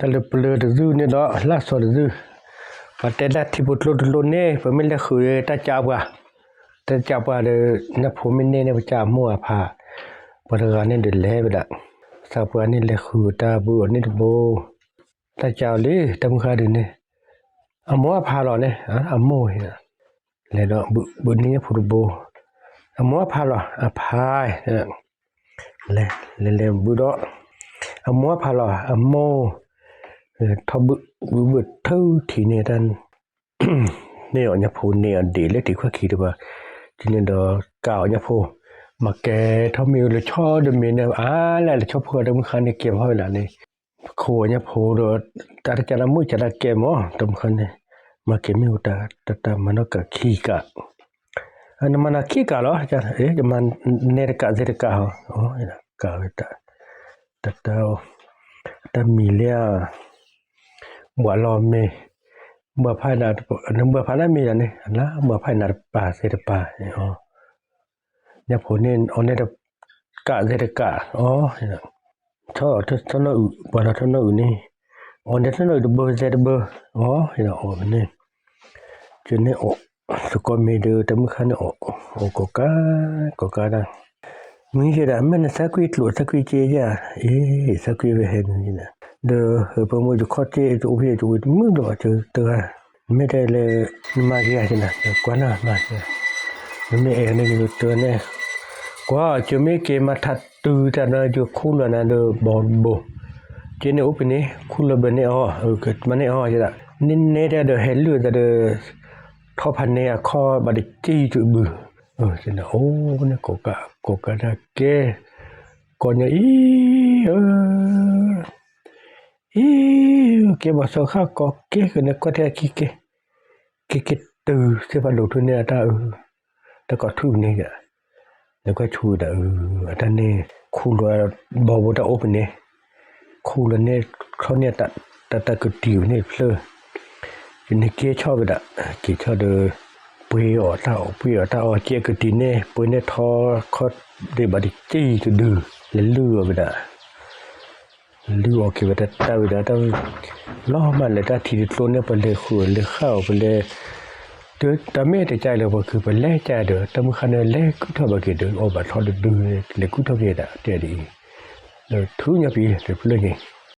တၢ်လၢပျၢၤတဒုန့ၣ်ဒီး လၢ်စီတဒု, ပှၤတဲဒၣ်ထံဖိကျိတလိၣ်န့ၣ် ပမ့ၢ်လဲၤဃုာ်တၢ်ကးပှၤ, တၢ်ကးပှၤဒီး နဖိမ့ၢ်န့ၢ်န့ၣ် ပကးအမိၢ်အဖး, ပှၤတဂၤန့ၣ်ဒီးလဲၤဝဲဒၣ်, သးပှၢ်န့ၣ်လဲၤဃုာ်တၢ်ဘုအီၤန့ၣ်တဘိ, တၢ်ကးအီၤလံ တၢ်မုၢ်ဃါဒုးန့ၣ်, အမိၢ်အဖးလီၤန့ၣ်, အမိၢ်, လဲၤဒီးဘုန့ၢ်ညၣ်ဖိတဘိ, အမိၢ်အဖးလီၤ အဖး လဲၤလဲၤလဲၤဘုဒီး, အမိၢ်အဖးလီၤ အမိၢ်, ထီၣ်ဘုဘုဘုထုးထံၣ်န့ၣ်တၢ်, န့ၢ်အီၤညၣ်ဖိန့ၢ်အီၤဒ့ၣ်လၢထံးခွဲးခံတပၤ, တုၤန့ၣ်ဒီးကးအီၤညၣ်ဖိ, မၤကဲထီၣ်မ့ၣ်အူလၢဆီဒီးမ့ၢ်န့ၣ် အါလၢလၢဆီဖိတၢ်မုၢ်ဃါန့ၣ်ကဲဖီဝဲဒၣ်န့ၣ်, ခိးအီၤညၣ်ဖိဒီး, တၢ်တကးလၢမုၢ်ကးတၢ်ကဲမး တၢ်မုၢ်ဃါန့ၣ်, မၤကဲမ့ၣ်အူတၢ် တၢ်တၢ်မၤနီၢ်ကးခံကး နမၤနၤခံကးလီၤ, ယမၤနဲတကးသ့တကးဟီ, ကးဝဲတၢ်, တၢ်, တၢ်မံၤလၢ, ဘှးလီၤမ့ၤ, ဘှးဖးနၤ, နဘှးဖးနၤမ့ၤဒၣ်န့ၣ် အလါဘှးဖးနၤတပၤသ့တပၤ, ညၣ်ဖိန့ၣ် အီၤန့ၣ်တကးသ့တကး, အီ, ထီၣ်နီၣ်အုၣ် ပှၤလီၤထီၣ်နီၣ်အုၣ်န့ၣ်, အီၤန့ၣ်ထီၣ်နီၣ်အုၣ်တဘိသဲတဘိ, အီ, အီၤန့ၣ် ကန့ၣ်အီၤ, သကိးမ့ၤဒီးတၢ်မုၢ်ဃါန့ၣ်အီၤ, အီၤကိးကါ, ကိးကါဒၣ်, မ့ၢ်ယဲဒၣ် မ့ၢ်နသးကွံကျိၣ်သးကွံစ့ယါ, အ့ သးကွံဝဲဟဲန့ၣ်, ဒီးဟၢပမိၢ်ယခီၣ်စ့ တအိၣ်ဖဲယတဝံၤတမုၢ်ဒီးအကတဂၤ, မ့ၢ်တဲလၢ, နမၤက့ၤယၤကနၤ ကွၢ်နၤမၤ, နမ့ၢ်အဲၣ်န့ၣ်ယတၢ်န့ၣ်, ကွၢ် ကမ့ၢ်က့ၤမၤထးတုၤတၢ်နီၤ ယခူၣ်လီၤနၤဒီးဘီတဘိ, က့န့ၣ်အိၣ်ပန့ၣ် ခူၣ်လီၤဘၢန့ၢ်အီၤ, မၤန့ၢ်အီၤ, နနဲဒၣ်ဒီးဟဲလုၢ်အသးဒီး, ထီၣ်ဖးန့ၢ်အခီၣ်ဘၣ်တက့ၢ်တဘု, အိၣ်န့ၣ်ကိးကါ, ကိးကါတၢ်ကဲ, ကိးညီအံၤ, အၢ အံၤ, ကဲဘၣ်စီၤဃၣ်ကီးကဲကန့ၣ်ကွၢ်ထဲအခံကဲ, က့ၤက့ၤတုၤသ့ၣ်ဖးဒိၣ်ထူန့ၢ်အတၢ်အၢ, တၢ်ကီးထူန့ၢ်ယၤ, နကွၢ်ဆူၣ်ဝဲဒၣ်အၢ, အတၢ်န့ၣ်, ခူၣ်လီၤ, ဘီဘိတၢ်အိၣ်ပန့ၣ်, ခူၣ်လီၤန့ၢ်, ခီန့ၢ်, တၢ်တၢ်ကတံၢ်ပန့ၣ်တဖျၢၣ်, ယန့ၣ်က့ၤဆီၣ်ဝဲဒၣ်, က့ၤဆီၣ်ဒီး, ပှ့ၤအီၣ်တၢ်အီၣ် ပှ့ၤအီၣ်တၢ်အီၣ် ကဲကတံၢ်န့ၣ် ပှ့ၤန့ၢ်ထီခီၣ်ဒ့ဘၣ်တက့ၢ်တဒု, လဲၤလုၢ်အီၣ်ဝဲဒၣ် လုၢ်အီၣ်က့ၤဝဲတၢ်တၢ်ဝဲဒၣ်တၢ်, လီၤမးလၢတၢ်ထံတကျိန့ၣ် ပလဲၤဃုာ်လဲၤဃၣ်အီၤ ပလဲၤ, တၢ်မ့ၢ်တကါလၢပှၤခုၣ် ပလဲၤကါဒီး တၢ်မုၢ်ဃါန့ၣ် လဲၤကုၢ်ထီၣ်ဘၣ်က့ၤဒီး အီၣ်ဘၣ်ထီတဒု, လဲၤကုၢ်ထီၣ်က့ၤဒၣ်တဲဒ်အံၤ, ဒီးထူညါပံၤတဖျၢၣ်န့ၣ်